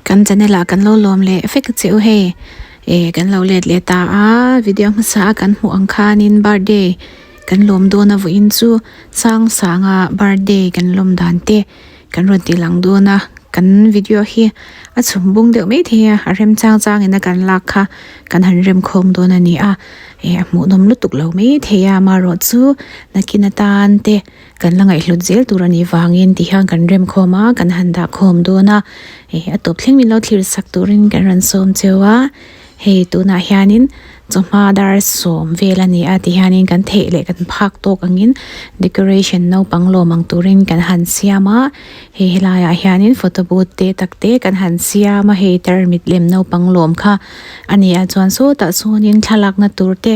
Kan channel ah kan lo lawm leh vek che u hei eh kan lo let leh ta a video hmasa a kan hmuh ang khanin birthday kan lawm dawn a vawiin chu sang sanga birthday kan lawm dan te kan rawn tih lang dawn a kan video hi a chhum bung deuh mai thei a a rem chang chang in a kan lak kha kan han rem khawm dawn a ni a eh a hmuhnawm lutuk lo mai thei a amaherawh chu nakin atan te. Kan la ngaihhlut zel tur a nih vangin ti hian kan rem khawm a, kan han dah khawm dawn a, eh a tawp thleng min lo thlir sak turin kan rawn sawm cheu a, hei tunah hianin chawhma dar sawm vel a ni a ti hianin kan theih leh kan phak tawk angin decoration naupang lawm ang turin kan han siam a, hei helaiah hianin photo booth te tak te kan han siam a, hei tarmit lem naupang lawm kha a ni a chuan sawtah sawnin thlalakna tur te.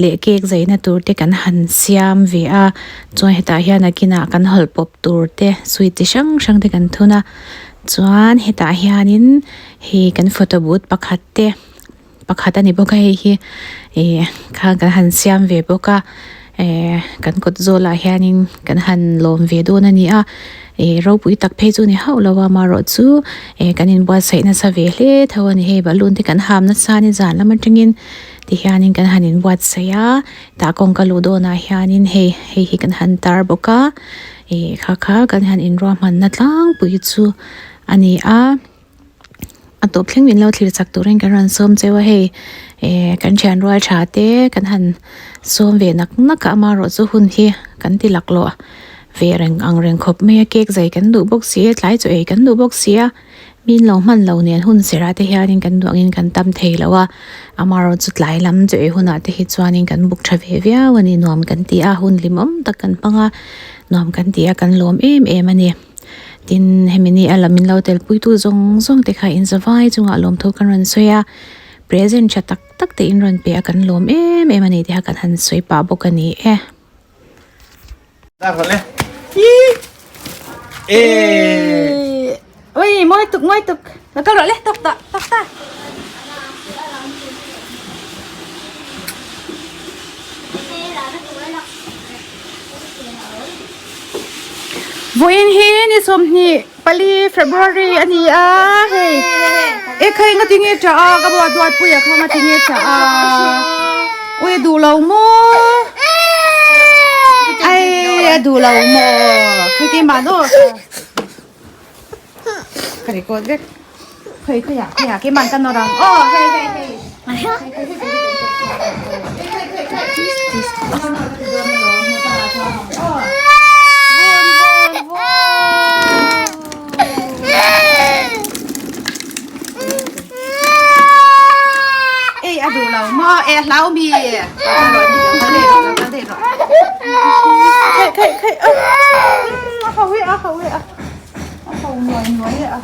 leh cake zaina tur te kan han siam ve a chuan hetah hian a kinah kan hawlh pawp tur te sweet chi hrang hrang te kan thun a chuan hetah hianin hei kan photo booth pakhat te pakhat a ni bawk a hei hi ih kha kan han siam ve bawk a eh kan kawt zawlah hianin kan han lawm ve dawn a ni a ih ropui tak phei chu ni hauh lo a amaherawhchu eh kan inbuatsaih nasa ve hle tho a ni hei balloon te kan ham nasa a ni zan lam atangin. Tihianin kan han inbuatsaih a tah kawngka luh dawnah hianin hei hei hi kan han tar bawk a ih kha kha kan han inruahmanna tlangpui chu a ni a a tawp thleng min lo thlir chak turin kan rawn sawm cheu a hei eh kan thian rual tha te kan han sawm ve nak nak a amaherawhchu hun hi kan ti laklawh ve reng ang reng khawp mai a cake zai kan duh bawk si a tlai chaw ei kan duh bawk si a. Min lo hman lo nen hun serah te hianin kan duh angin kan tam thei lo a, amaherawhchu tlai lam chu ei hunah te hi chuanin kan buk tha ve viau a ni, nuam kan ti a, hun hlimawm tak kan hmang a, nuam kan ti a, kan lawm em em a ni. Tin, hemi ni a la min lo telpuitu zawng zawng te kha inzavai chungah lawmthu kan rawn sawi a, present tha tak tak te in rawn pe a kan lawm em em a ni tih kha kan han sawi pah bawk a ni e. Ui, moi tuk moi tuk. Nó câu rồi le, tóc ta, tóc ta. Vawiin hi ni 24 February a ni a hei e khai nga tinge cha a ka buat duat pui a kha nga tinge cha a ui duh lo maw ai a duh lo maw khai ke mah no ka record vek khai khai ah khai ah ke man ka no rang oh hei hei hei Ei a duh lo maw e hlau mi Khei khei a ho e a ho e a ho nuai nuai e a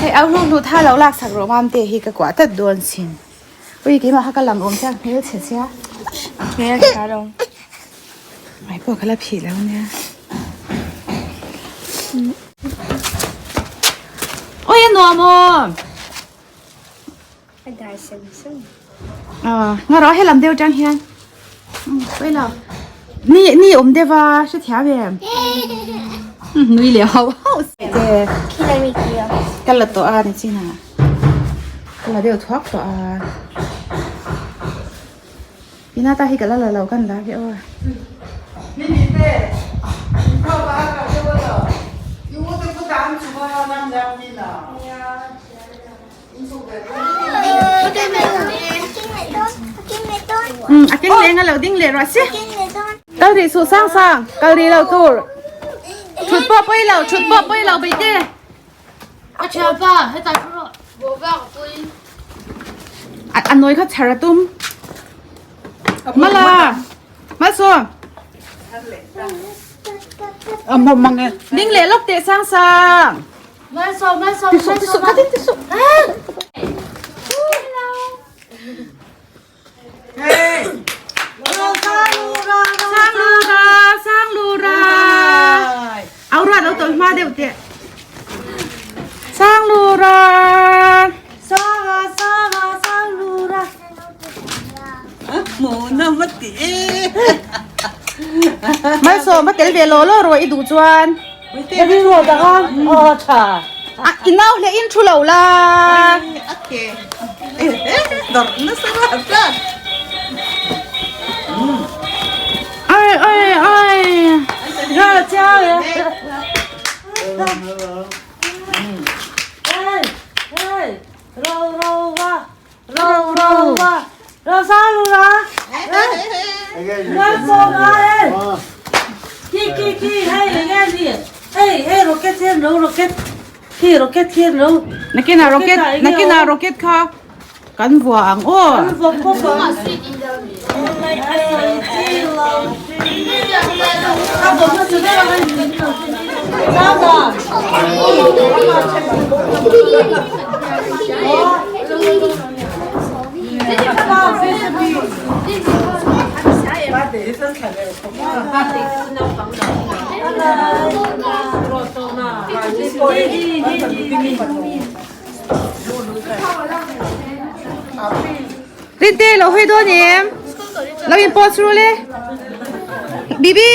Hei au hnu hnu tha lo lak sak rawh mam te hi ka kuah tlat dawn sin. Ui keimah kha ka lang awm chiang hmel chhe sia. Hmel tha lo. Mai pawh ka la phih lo nia. Ui a nuam aw. A dai sem sem. Ờ, nga rõ he lam deuh tang hian. Quay lo. Ni ni om deuh a, hre thiam em. Nui leh hauh hauh te. Khi mi kia. Ka la tawh a ni chin a. Ka la deuh thuak tawh a. Ina ta hi ka la la lo kan la ke aw. Ni ni te. Kho ba ka te wa lo. Yu te ku dan chu ba nam yang ni na. A keng leng a lo ding leh rawh se. Kal rih suh sang sang, kal rih lo tur. Thut pawh pawi lo, thut pawh pawi lo beite. A thianpa, hetah thu rawh. Bawh vak a pui. A nawi kha chhar a tum. Mala, Malsawm. A mawm mang e. Ding leh lawk teh sang sang. Malsawm, Malsawm, Ti suh, ti suh, khatin ti suh. Sang lura, sang lura. Au ra lo tol hma deuh teh. Sang lura. Sanga, sanga, sang lura. Malsawm va tel ve law law rawh i duh chuan. A i nau hle in thu lo la. Ai ai ai. Nakinah rocket nakinah rocket kha kan vuah ang aw. Rinte lo hawi dawn em? Lo in pause ru le. Bibi.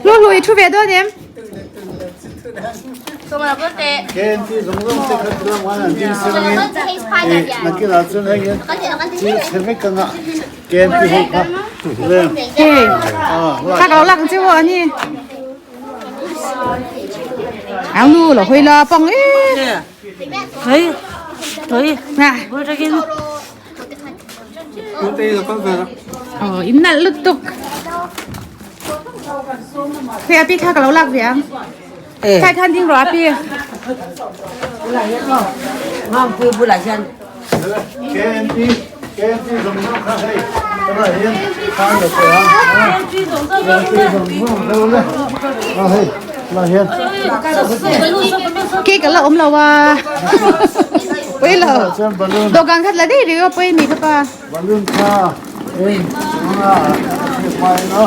Lu lu i thu ve dawn em? Hey, ta lo lak chu ani. Áo nu là hơi la bông ấy. Thấy, thấy. Nè. Ờ, in nalh lutuk. Hei api kha ka lo lak ve ang. Khai khan ding rawh api. Cake a la awm lo a. Pawi lo. Dawhkan khat la daih rih a pawi mi kha pa. Balloon kha eng chunga a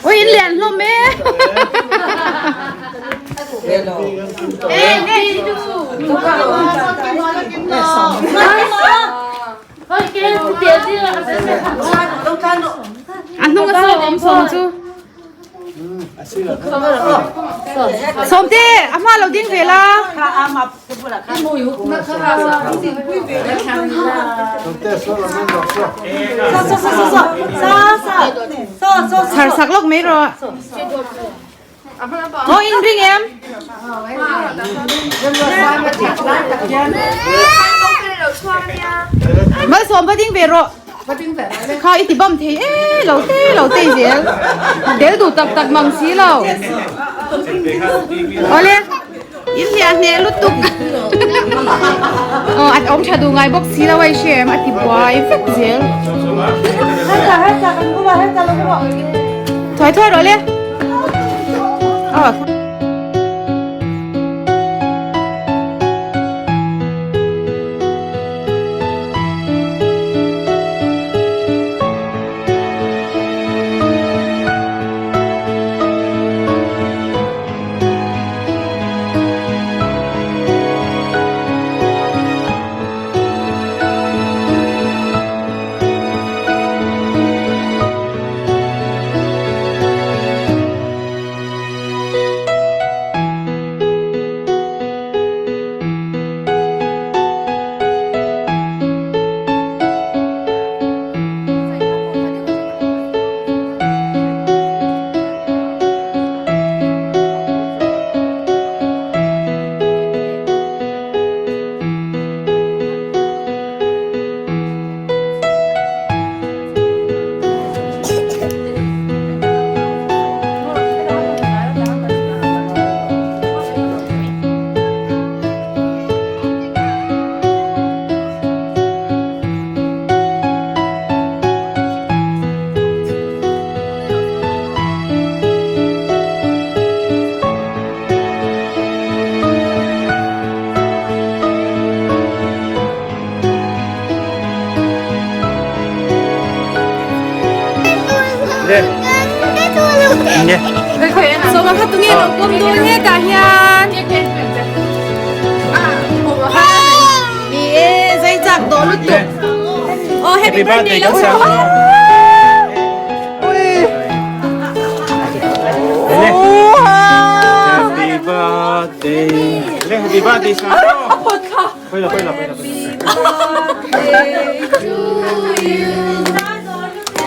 Ui in lian hlawm e. A hnung a sawm awm sawm chu. Sawmte a hma lo ding ve la. Chhar sak lawk mai rawh. Aw in ring em? Malsawm va ding ve rawh. Kha i ti bam thei e lo te lo te zel. Del duh tak tak mang si lo. Awle in hliah hneh lutuk. Aw an awm tha duh ngai bawk si lo a i hre em a ti buai vek zel. Thuai thuai rawh le. Aw. Sawma kha tunge lo pawm dawn hetah hian. Ni e, zai chak tawh lutuk. Oh, happy birthday lo sa. Happy birthday. Le happy birthday sa. Pwede, pwede, pwede.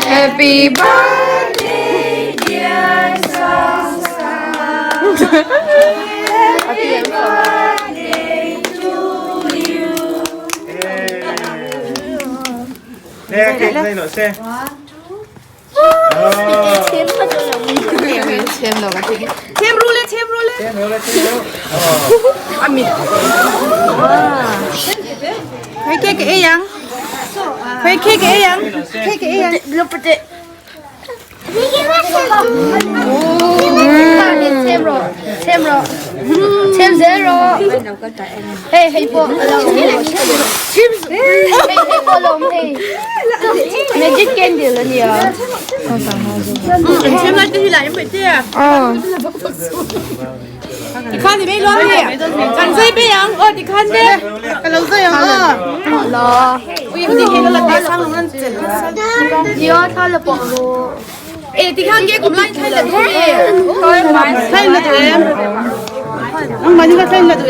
Happy birthday dear Sasa. Happy birthday to you. Le cái này nó xe. Thêm ru le, thêm ru le. Thêm rồi, thêm rồi. Hei cake e yang. Hei cake e yang. Cake e yang. Magic candle ania. Thêm lại thì lại em phải tia. 你看你没乱的，敢这边样哦，你看的，敢老这样啊。 Lo. 我也不听了，大上龙人整。 Dia thal pong ro. 哎，你看给我们来开了对，开了对，我们那个开了对。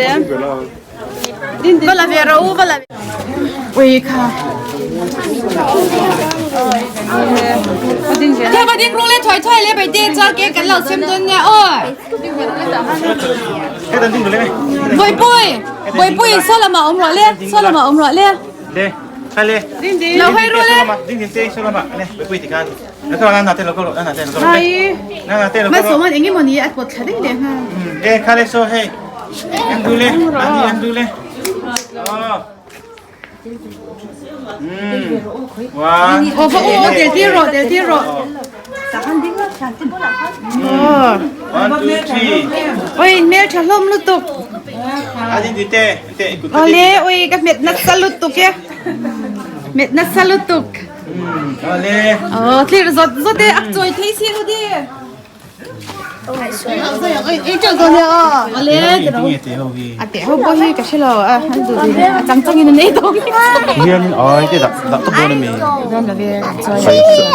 不la vera u不la。喂卡。theo bà điên luôn lên thoải thoải lên bài tiên cho cái cắn lẩu xem tuần nha ôi Cái tên rồi lên. bồi bồi bồi bồi sao là mà ông rõ lên sao là mà ông rõ lên Le. Khai le. lâu hay rồi lên Đinh đinh tê số lama. Le, bui bui thì can. Nó có ăn nào tên nó có ăn nào tên nó có. Nó nào tên nó mà có. số mà những cái món gì ăn bột khá đấy để ha Le, khai le số hey. Ăn du le, ăn đi ăn du le. Ờ. Wow. ô ô ô để đi rồi để đi rồi One, two, three. ôi mẹ chả lôm lúc tục À đinh tê, tê. ô lê ôi các mẹ nát sa lúc tục kia mẹ nát sa lúc tục Ờ le. ờ thì rồi rồi để ăn rồi thấy xin rồi đi ô lê Đinh tê hô hi. à để hôm qua hi cái lo à anh tụi chẳng chẳng như này đâu Hiền ơi cái đặc đặc tốt luôn mình. Rồi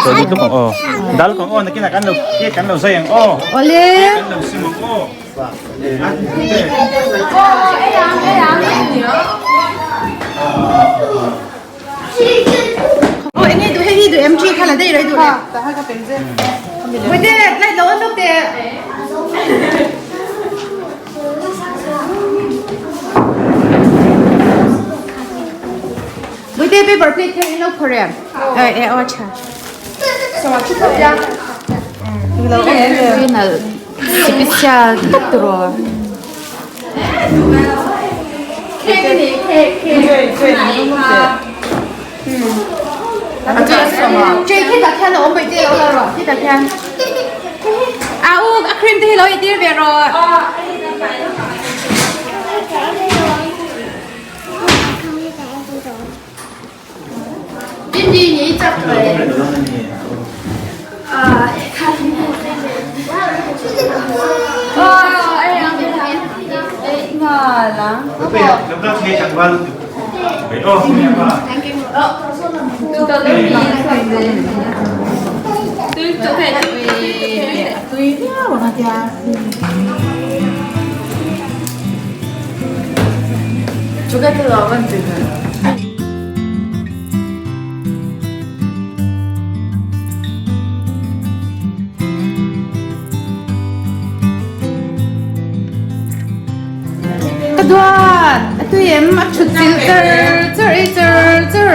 rồi đi lúc còn ờ. Đó lúc còn ờ cái là cắn đầu cái cắn đầu dây hàng ô. ô lê Cắn đầu xi măng ô. Ăn tê. ô anh ấy tụi hay tụi em chi khai là đây rồi tụi Vậy thế lại nấu ăn nước thế Vậy thế paper plate thế nó Korean. Ờ ờ ờ cha. Special 딱 들어와.这可以打开了，我没接了了，可以打开。啊，我啊 cream 这些老一点别了。 Din din ni chak thoi. Lúc đó nghe chẳng qua luôn. Ô, nghe qua. Cái đoạn, tôi em mặc chút xíu chur chur chur chur.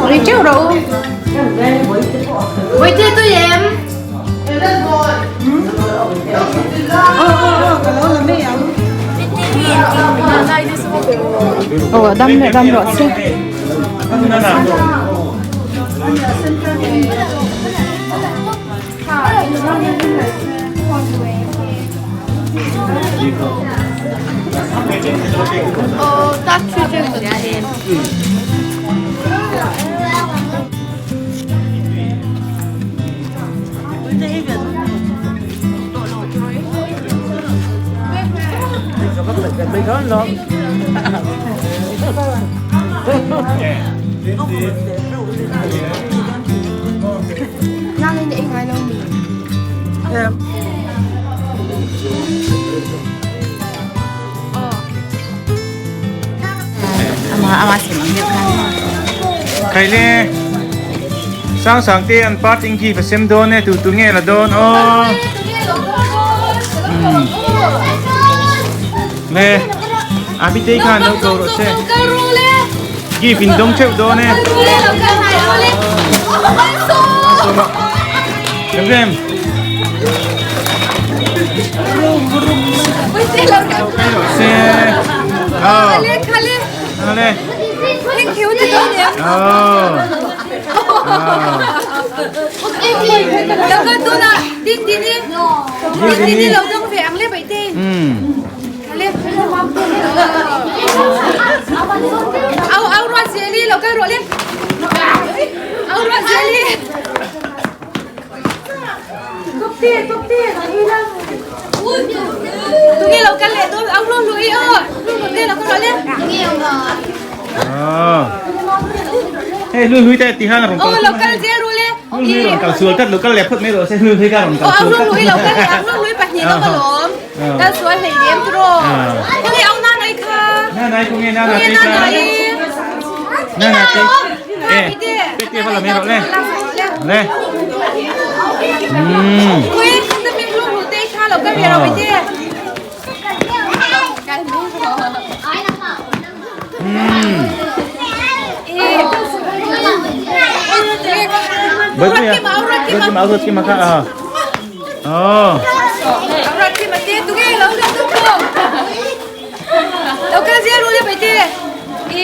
Đi trước rồi. Vậy thì tôi em. Ồ, đâm đâm rồi chứ. Khaile sang sang te an parting gift a sem dawn e tu tu nge la dawn aw le Abitei khan lo ko rawh se gift in dawng theuh dawn e Rem rem se oh ale oh um Hei lui hui te ti han rong kal lui rong kal sual tat lo kal le phot mai ro se lui hui ka rong kal sual tat Kal sual hlei nem tiraw. Khawnge au na nai kha. Na nai khawnge na na te na kha. nai. Na na te. Eh. Te te vala me ro le. Le. Um. Khui ta min lu lu te kha lo ka ve ro te. Um. Ruat ki ma ruat ki Ruat ki ma ruat ki ma kha. Ah. Oh. Ruat ki ma te tu ge lo lo tu ko. Lo ka zia ru le bai te. I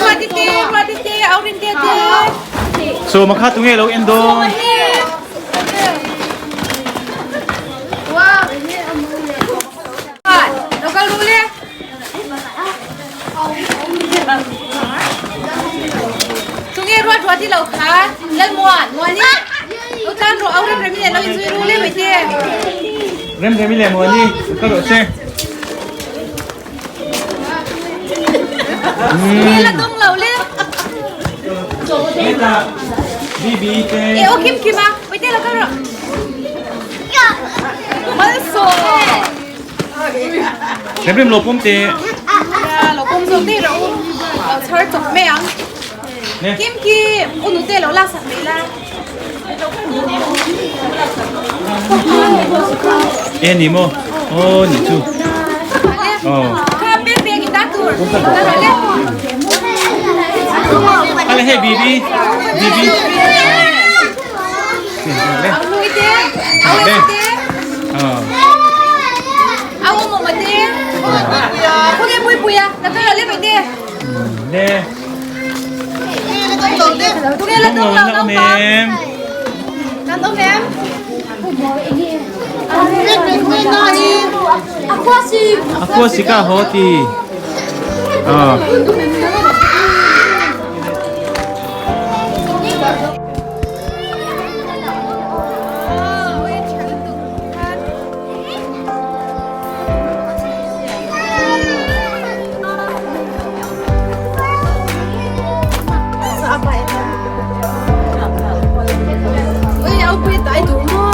ruat ti te ruat ti te au rin te te. So ma kha tu nge lo en don. Lo ka ru le. Tu nge ruat ruat ti lo kha lal muan muan ni. Lo tan ro au rem rem ni lo in zui ru le bai te. Rem rem le muan ni ka ro se. Ni la dong lo le. Eta Bibi te. E o kim kim a bai te lo ka ro. Mal so. Rem rem lo pum te. Lo pum zo te ro. Lo char chok me ang. Kim kim u nu te lo lak sak mai la. E ni mo. Oh ni chu. Oh. Kha pe pe ki ta tur. Le. Ale hey Bibi. Bibi. Le. Au lui te. Au Le. te. Oh. Au mo ma te. Kho ge pui pui a. La ka le bai te. Le. Tu nge la Dong dong lo lo na nau om pa. em. Nan dong em. Aqua sika ho ti. Oh. Ui au pui tai du mo.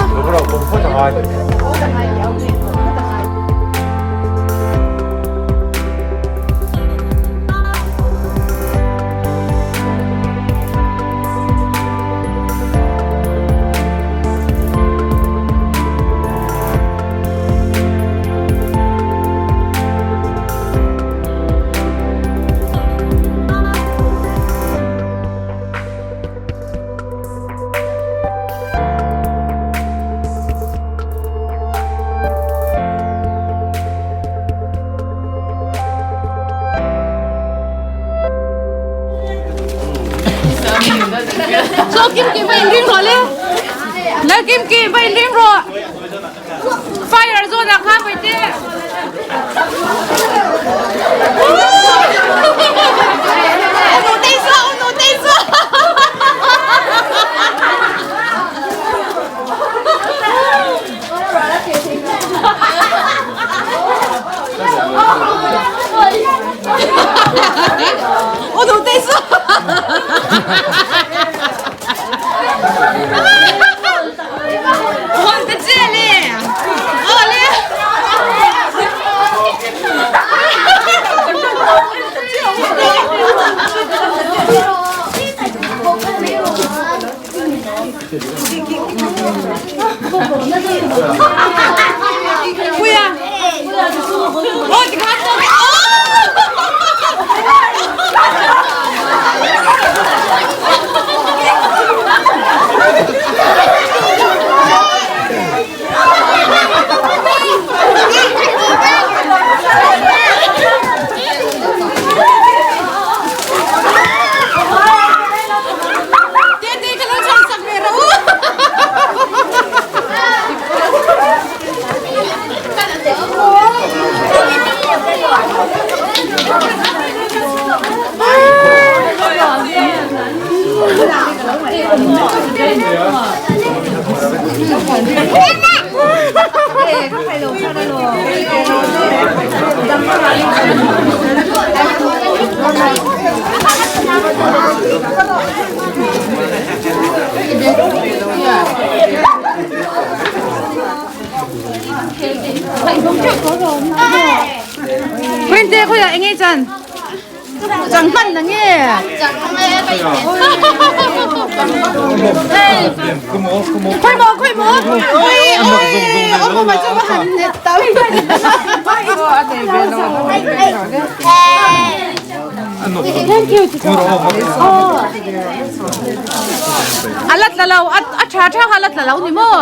So kim kim vai ring ro le. La kim kim vai ring ro. Fire zawn ah khan vawi te. Quente khawiah eng nge chan? Chang hman na nge? Khawi maw khawi maw? Oi oi awm awm ah chuan va han net ta. A la tla lo a tha tha kha a la tla lo ni maw?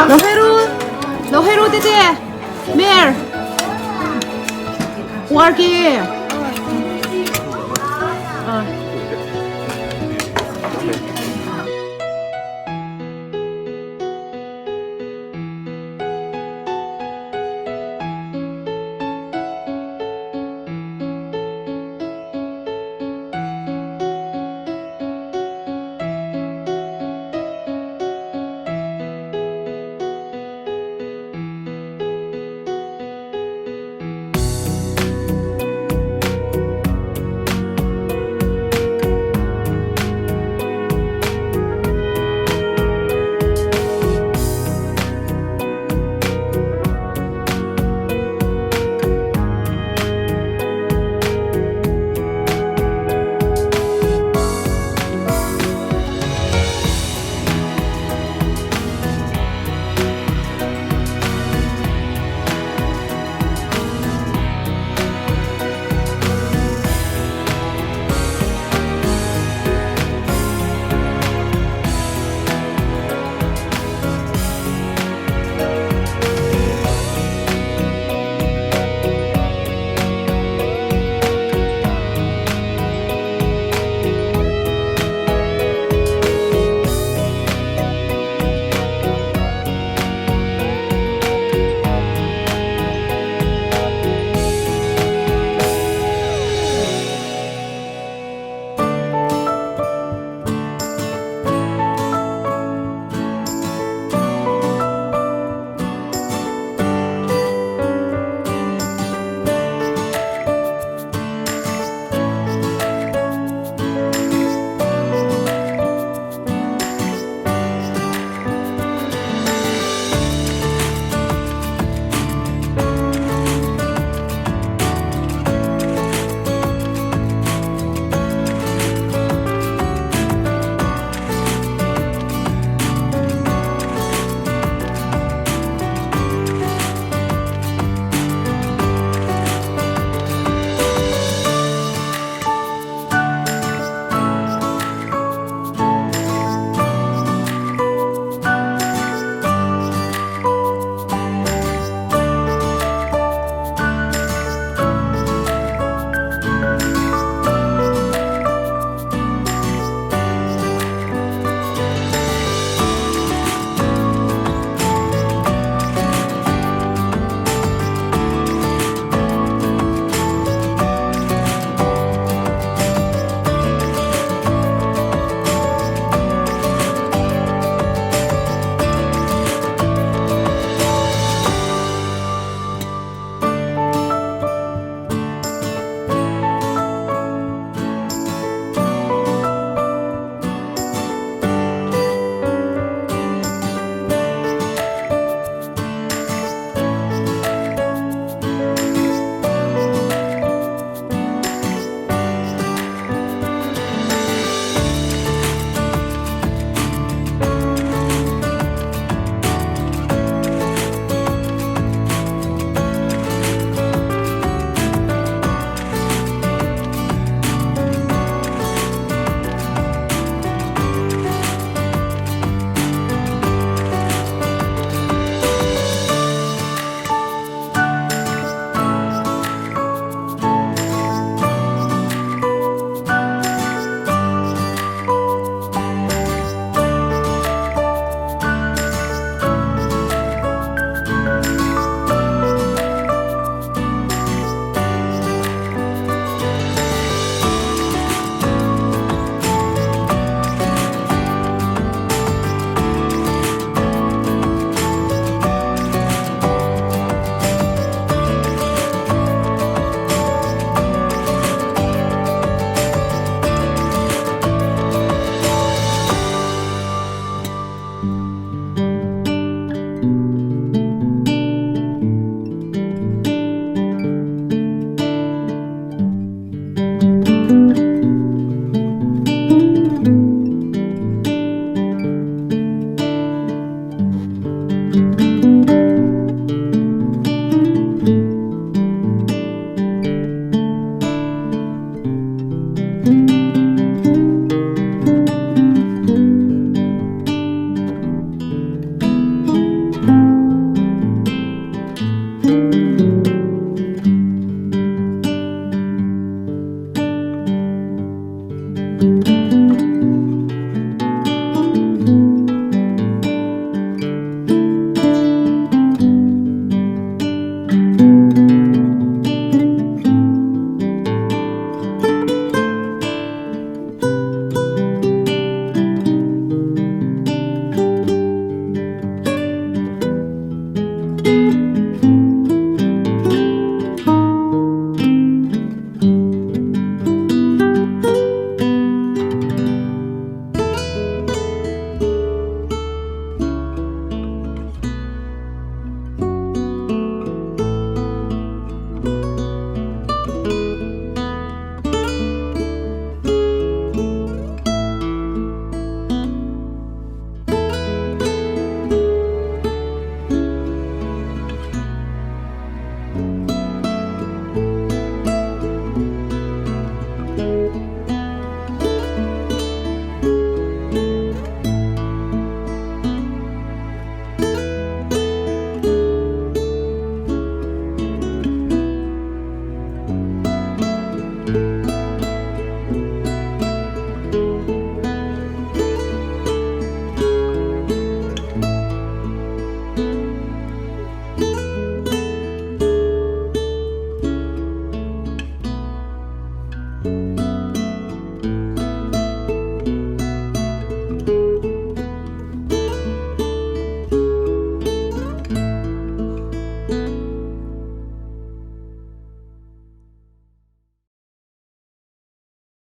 Lo heru lo heru te te mer warki